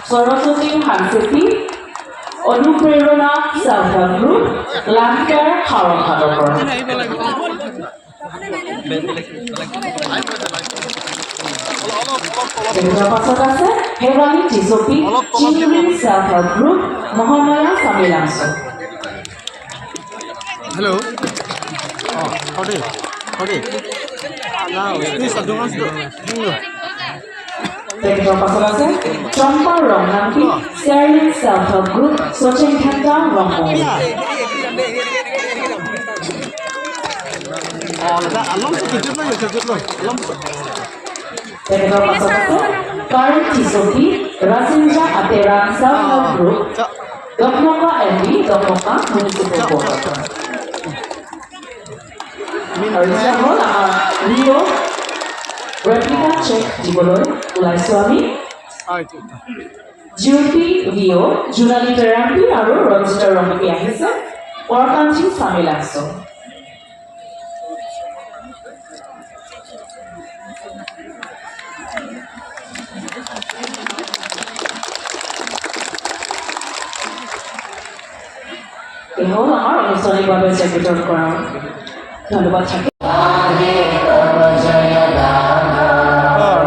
Saraswati Hanseti, Anuprerana self help group, Lamker, হাওৰাঘাটৰ পৰা। তেখেতৰ পাছত আছে Sewali Tispi, Chingri self help group, Mahamaya, Chamilangso. Hello', অঁ, সৰি সৰি। তেখেতৰ পাছত আছে Champa Ronghangpi, Chairling self help group, Chochengghata, Rongman. অঁ দাদা, অলপ লৈ লৈ অলপ। তেখেতৰ পাছত আছে কাৰেণ টিচপি, ৰাচিঞ্জা আতেৰাং self help group, Dokmoka M B, Dokmoka municipal বৰ্ডৰ পৰা। আৰু এতিয়া হ'ল আমাৰ ৰিঅ' ৰেপ্লিকা চেক দিবলৈ ওলাইছোঁ আমি। জ্যোতি ভিঅ', জোনালী তেৰাম্পি আৰু ৰঞ্জিতা ৰংপি আহিছে পৰকাঞ্চি চামিলাংছ। এই হ'ল আমাৰ আনুষ্ঠানিকভাৱে চেক বিতৰণ কৰা। ধন্যবাদ থাকে। অঁ,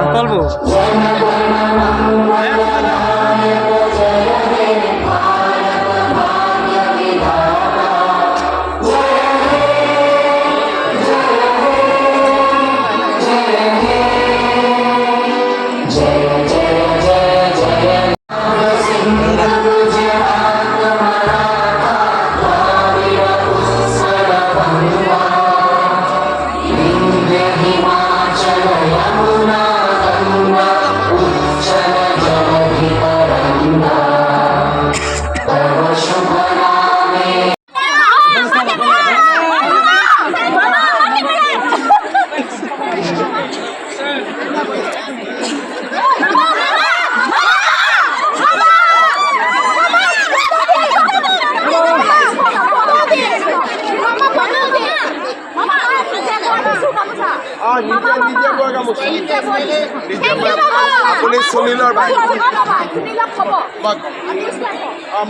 আপুনি সুনীলৰ ভাই?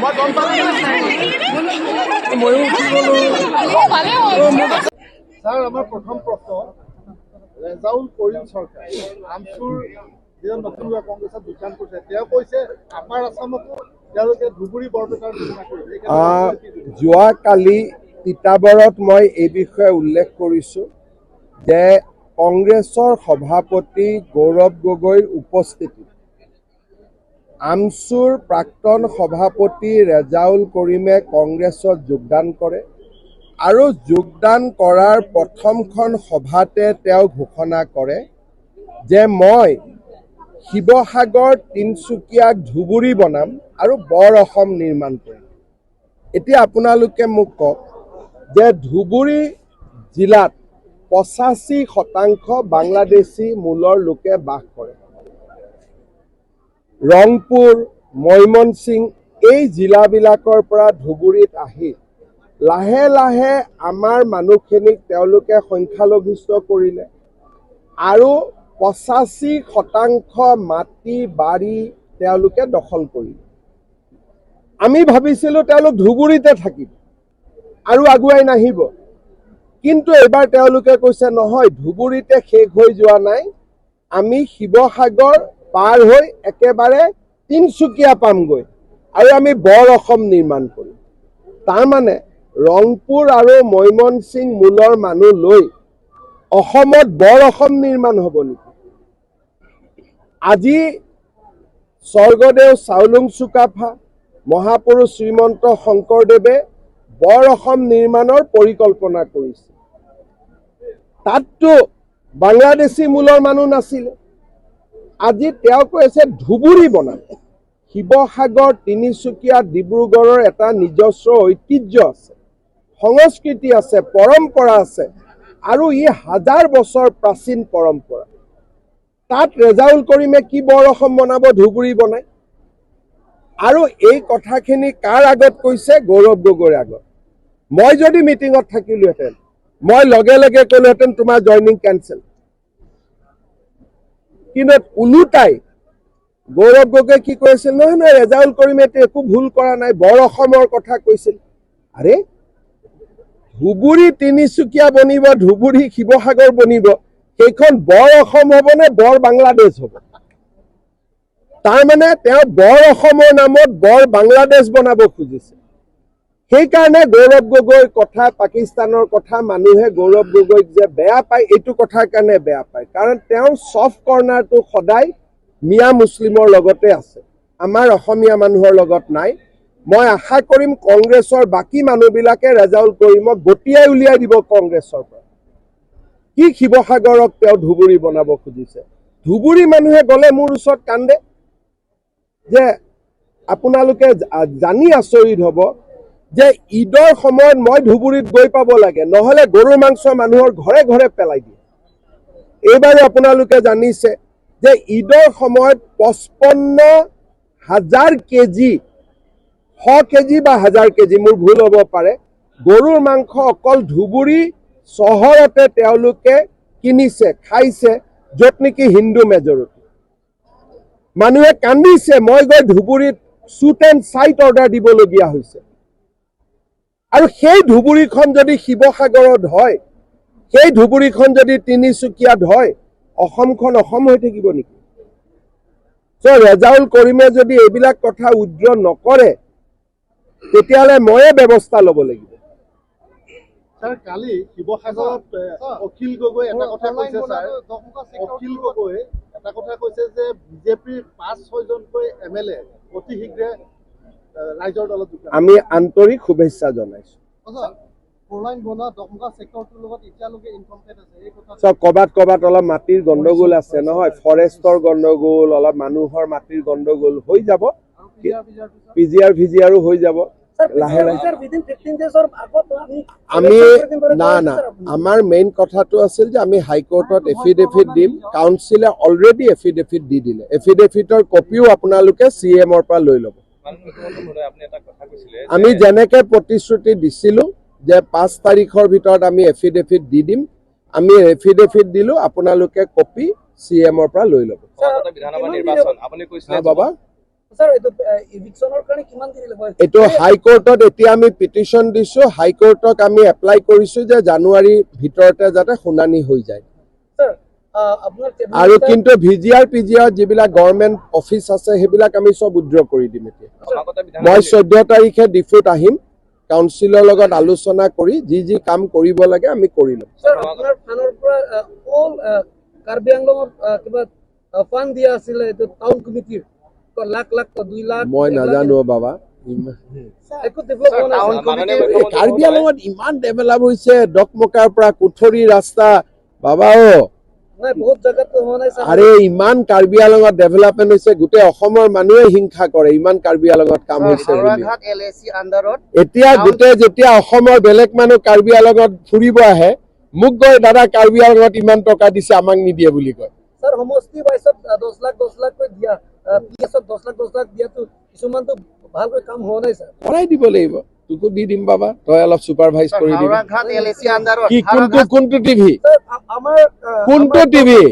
মই গম পালোঁ। ময়ো উঠি গ'লো। ছাৰ, আমাৰ প্ৰথম প্ৰশ্ন, ৰেজাউল কৰিম চৰকাৰ আমচুৰ যিজন নতুনকৈ কংগ্ৰেছত যোগদান কৰিছে, তেওঁ কৈছে আপাৰ আছামকো তেওঁলোকে ধুবুৰী, বৰপেটাৰ ঘোষণা কৰিব। এই ক্ষেত্ৰত কি ক'ব? যোৱাকালি তিতাবৰত মই এই বিষয়ে উল্লেখ কৰিছোঁ যে কংগ্ৰেছৰ সভাপতি গৌৰৱ গগৈৰ উপস্থিতিত আমচুৰ প্ৰাক্তন সভাপতি ৰেজাউল কৰিমে কংগ্ৰেছত যোগদান কৰে আৰু যোগদান কৰাৰ প্ৰথমখন সভাতে তেওঁ ঘোষণা কৰে যে মই শিৱসাগৰ, তিনিচুকীয়াক ধুবুৰী বনাম আৰু বৰ অসম নিৰ্মাণ কৰিম। এতিয়া আপোনালোকে মোক কওক যে ধুবুৰী জিলাত 85% বাংলাদেশী মূলৰ লোকে বাস কৰে। ৰংপুৰ, ময়মনসিং এই জিলাবিলাকৰ পৰা ধুবুৰীত আহি লাহে লাহে আমাৰ মানুহখিনিক তেওঁলোকে সংখ্যালঘিষ্ঠ কৰিলে আৰু 85% মাটি বাৰী তেওঁলোকে দখল কৰিলে। আমি ভাবিছিলোঁ তেওঁলোক ধুবুৰীতে থাকিব আৰু আগুৱাই নাহিব, কিন্তু এইবাৰ তেওঁলোকে কৈছে, নহয়, ধুবুৰীতে শেষ হৈ যোৱা নাই, আমি শিৱসাগৰ পাৰ হৈ একেবাৰে তিনিচুকীয়া পামগৈ আৰু আমি বৰ অসম নিৰ্মাণ কৰিম। তাৰমানে ৰংপুৰ আৰু ময়মনসিং মূলৰ মানুহ লৈ অসমত বৰ অসম নিৰ্মাণ হ'ব নেকি? আজি স্বৰ্গদেউ চাওলুং চুকাফা, মহাপুৰুষ শ্ৰীমন্ত শংকৰদেৱে বৰ অসম নিৰ্মাণৰ পৰিকল্পনা কৰিছে। তাততো বাংলাদেশী মূলৰ মানুহ নাছিলে। আজি তেওঁ কৈছে ধুবুৰী বনাম। শিৱসাগৰ, তিনিচুকীয়া, ডিব্ৰুগড়ৰ এটা নিজস্ব ঐতিহ্য আছে, সংস্কৃতি আছে, পৰম্পৰা আছে আৰু ই হাজাৰ বছৰ প্ৰাচীন পৰম্পৰা। তাত ৰেজাউল কৰিমে কি বৰ অসম বনাব ধুবুৰী বনাই? আৰু এই কথাখিনি কাৰ আগত কৈছে? গৌৰৱ গগৈৰ আগত। মই যদি মিটিঙত থাকিলোহেঁতেন, মই লগে লগে ক'লোহেঁতেন, তোমাৰ জইনিং কেঞ্চেল। কিন্তু ওলোটাই গৌৰৱ গগৈ কি কৈছিল? নহয় নহয়, ৰেজাউল কৰিমে একো ভুল কৰা নাই, বৰ অসমৰ কথা কৈছিল। আৰে, ধুবুৰী তিনিচুকীয়া বনিব, ধুবুৰী শিৱসাগৰ বনিব, সেইখন বৰ অসম হ'ব নে বৰ বাংলাদেশ হ'ব? তাৰমানে তেওঁ বৰ অসমৰ নামত বৰ বাংলাদেশ বনাব খুজিছে। সেইকাৰণে গৌৰৱ গগৈৰ কথা, পাকিস্তানৰ কথা, মানুহে গৌৰৱ গগৈক যে বেয়া পায়, এইটো কথাৰ কাৰণে বেয়া পায়। কাৰণ তেওঁৰ ছফ্ট কৰ্ণাৰটো সদায় মিয়া মুছলিমৰ লগতে আছে, আমাৰ অসমীয়া মানুহৰ লগত নাই। মই আশা কৰিম কংগ্ৰেছৰ বাকী মানুহবিলাকে ৰেজাউল কৰিমক গতিয়াই উলিয়াই দিব কংগ্ৰেছৰ পৰা। কি শিৱসাগৰক তেওঁ ধুবুৰী বনাব খুজিছে? ধুবুৰী মানুহে গ'লে মোৰ ওচৰত কান্দে যে আপোনালোকে জানি আচৰিত হ'ব যে ঈদৰ সময়ত মই ধুবুৰীত গৈ পাব লাগে, নহ'লে গৰু মাংস মানুহৰ ঘৰে ঘৰে পেলাই দিয়ে। এইবাৰো আপোনালোকে জানিছে যে ঈদৰ সময়ত 55,000 কেজি, 100 কেজি বা 1000 কেজি, মোৰ ভুল হ'ব পাৰে, গৰুৰ মাংস অকল ধুবুৰী চহৰতে তেওঁলোকে কিনিছে, খাইছে, য'ত নেকি হিন্দু মেজৰিটি। মানুহে কান্দিছে। মই গৈ ধুবুৰীত শ্বুট এণ্ড চাইট অৰ্ডাৰ দিবলগীয়া হৈছে। আৰু সেই ধুবুৰীখন যদি শিৱসাগৰত হয়, সেই ধুবুৰীখন যদি তিনিচুকীয়াত হয়, অসমখন অসম হৈ থাকিব নেকি? চ' ৰেজাউল কৰিমে যদি এইবিলাক কথা উইড্ৰ নকৰে, তেতিয়াহ'লে ময়ে ব্যৱস্থা ল'ব লাগিব। ছাৰ, কালি শিৱসাগৰত অখিল গগৈ এটা কথা কৈছে, ছাৰ, অখিল গগৈ এটা কথা কৈছে যে বিজেপিৰ পাঁচ ছয়জনকৈ এম এল এ অতি শীঘ্ৰে ৰাইজৰ দলত যোগদান আমি আন্তৰিক শুভেচ্ছা জনাইছো। ফ'ৰলাইন বনোৱা দকমকা চেক্টৰটোৰ লগত এতিয়ালৈকে ইনকমপ্লিট আছে, এই কথা। চাওক, ক'ৰবাত ক'ৰবাত অলপ মাটিৰ গণ্ডগোল আছে নহয়, ফৰেষ্টৰ গণ্ডগোল, অলপ মানুহৰ মাটিৰ গণ্ডগোল, হৈ যাব। পিজিআৰ ভিজিআৰো হৈ যাব লাহে লাহে। উইদিন 15 ডেজৰ আগত আমি আমি না না, আমাৰ মেইন কথাটো আছিল যে আমি হাইকোৰ্টত এফিডেভিট দিম। কাউন্সিলে অলৰেডি এফিডেভিট দি দিলে। এফিডেভিটৰ কপিও আপোনালোকে চি এমৰ পৰা লৈ ল'ব। মুখ্যমন্ত্ৰী মহোদয়, আপুনি এটা কথা কৈছিলে। আমি যেনেকে প্ৰতিশ্ৰুতি দিছিলো যে 5 তাৰিখৰ ভিতৰত আমি এফিডেভিট দি দিম, আমি এফিডেভিট দিলো। আপোনালোকে কপি চি এমৰ পৰা লৈ ল'ব। সমাগত বিধানসভা নিৰ্বাচন, আপুনি কৈছিলে। হা বাবা। ছাৰ, এইটো ইভিকশ্যনৰ কাৰণে কিমান দেৰি লাগিব? এইটো হাইকোৰ্টত এতিয়া আমি পিটিশ্যন দিছো। হাইকোৰ্টক আমি এপ্লাই কৰিছো যে জানুৱাৰীৰ ভিতৰতে যাতে শুনানি হৈ যায়। ছাৰ, আপোনাৰ আৰু কিন্তু ভিজিআৰ পিজিআৰ যিবিলাক গভৰ্ণমেণ্ট অফিচ আছে, সেইবিলাক আমি চব উইড্ৰ কৰি দিম এতিয়া। সমাগত বিধানসভা মই 14 তাৰিখে ডিফুত আহিম। কাউন্সিলৰ লগত আলোচনা কৰি যি যি কাম কৰিব লাগে আমি কৰি ল'ম। ছাৰ, আপোনাৰ ফাণ্ডৰ পৰা অল কাৰ্বি আংলঙত কিবা ফাণ্ড দিয়া আছিলে, এইটো টাউন কমিটিৰ লাখ লাখ, 2 লাখ। মই 1 লাখ। নাজানো বাবা। একো ডেভেলপ হোৱা নাই ছাৰ। মাননীয় এই মুখ্যমন্ত্ৰী কাৰ্বি মহোদয়, আংলঙত ইমান ডেভেলপ হৈছে, ডকমকাৰ পৰা কুঠৰি ৰাস্তা, বাবা অ। নাই, বহুত জেগাতো হোৱা নাই ছাৰ। আৰে, ইমান কাৰ্বি আংলঙত ডেভেলপমেণ্ট হৈছে, গোটেই অসমৰ মানুহে হিংসা কৰে ইমান কাৰ্বি আংলঙত কাম হৈছে বুলি। হাওৰাঘাট এল এ চি আণ্ডাৰত এতিয়া গোটেই যেতিয়া অসমৰ বেলেগ মানুহ কাৰ্বি আংলঙত ফুৰিব আহে, মোক কয়, দাদা, কাৰ্বি আংলঙত ইমান টকা দিছে, আমাক নিদিয়ে বুলি কয়। ছাৰ, সমষ্টি ৱাইজত 10 লাখ 10 লাখকৈ দিয়া, পি এছত 10 লাখ 10 লাখ দিয়াটো কিছুমানতো ভালকৈ কাম হোৱা নাই ছাৰ। কৰাই দিব লাগিব। তোকো দি দিম বাবা, তই অলপ ছুপাৰভাইজ কৰি দিবি। হাওৰাঘাট এল এ চি আণ্ডাৰত কি, কোনটো কোনটো টিভি? ছাৰ, আমাৰ কোনটো TV?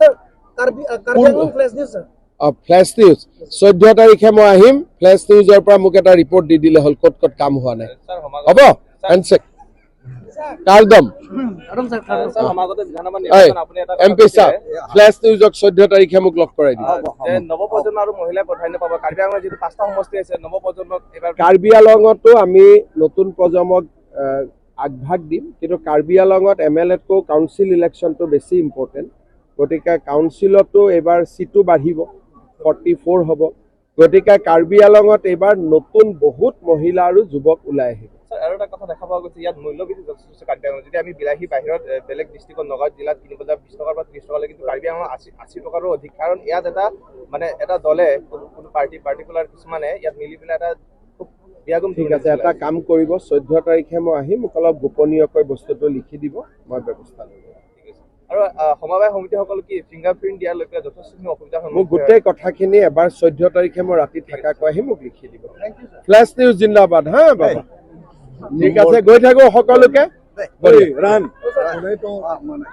Sir, Karbi Karbi Anglong flash news sir. অ, ফ্লেছ নিউজ। 14 তাৰিখে মই আহিম। ফ্লেছ নিউজৰ পৰা মোক এটা ৰিপৰ্ট দি দিলে হ'ল ক'ত ক'ত কাম হোৱা নাই। ছাৰ, সমাগত হ'ব, হেণ্ডছেক কাৰদম। ছাৰ, সমাগত বিধানসভা এই নিৰ্বাচন, আপুনি এটা এম কথা পি ছাৰ, কৈছিলে ফ্লেছ নিউজক 14 তাৰিখে মোক লগ কৰাই দিব। যে নৱপ্ৰজন্ম আৰু মহিলাই প্ৰাধান্য পাব। কাৰ্বি আংলঙত যিটো পাঁচটা সমষ্টি আছে, নৱপ্ৰজন্মক এইবাৰ কাৰ্বি আলঙতো আমি নতুন প্ৰজন্মক আগভাগ দিম। কিন্তু কাৰ্বি আলঙত এম এল এতকৈও কাউন্সিল ইলেকশ্যনটো বেছি ইম্পৰ্টেণ্ট। গতিকে কাউন্সিলতো এইবাৰ চিটো বাঢ়িব, 44 হ'ব। গতিকে কাৰ্বি আলঙত এইবাৰ নতুন বহুত মহিলা আৰু যুৱক ওলাই আহিব। ছাৰ, আৰু এটা কথা দেখা পোৱা গৈছে, ইয়াত মূল্যবৃদ্ধি যথেষ্ট হৈছে কাৰ্বি আংলঙত। যদি আমি বিলাহী বাহিৰত বেলেগ ডিষ্ট্ৰিক্টত নগাঁও জিলাত কিনিব যাওঁ 20 টকাৰ পৰা 30 টকালৈ, কিন্তু কাৰ্বি আংলঙত 80 টকাৰো অধিক। কাৰণ ইয়াত এটা মানে এটা দলে কোনো কোনো পাৰ্টি পাৰ্টিকুলাৰ কিছুমানে ইয়াত মিলি পেলাই এটা খুব বিয়াগোম ঠিক আছে, এটা কাম কৰিব, 14 তাৰিখে মই আহিম। মোক অলপ গোপনীয়কৈ বস্তুটো লিখি দিব, মই ব্যৱস্থা ল'ম। ঠিক আছে। আৰু সমবায় সমিতিসকল কি ফিংগাৰ প্ৰিণ্ট দিয়াৰ লৈ পেলাই যথেষ্টখিনি অসুবিধাৰ মোক সন্মুখীন হয়। গোটেই কথাখিনি এবাৰ 14 তাৰিখে মই ৰাতি থাকাকৈ আহি মোক লিখি দিব। ফ্লেছ নিউজ জিন্দাবাদ। হা বাবা, ঠিক আছে, গৈ থাকো সকলোকে। ৰাম। মানে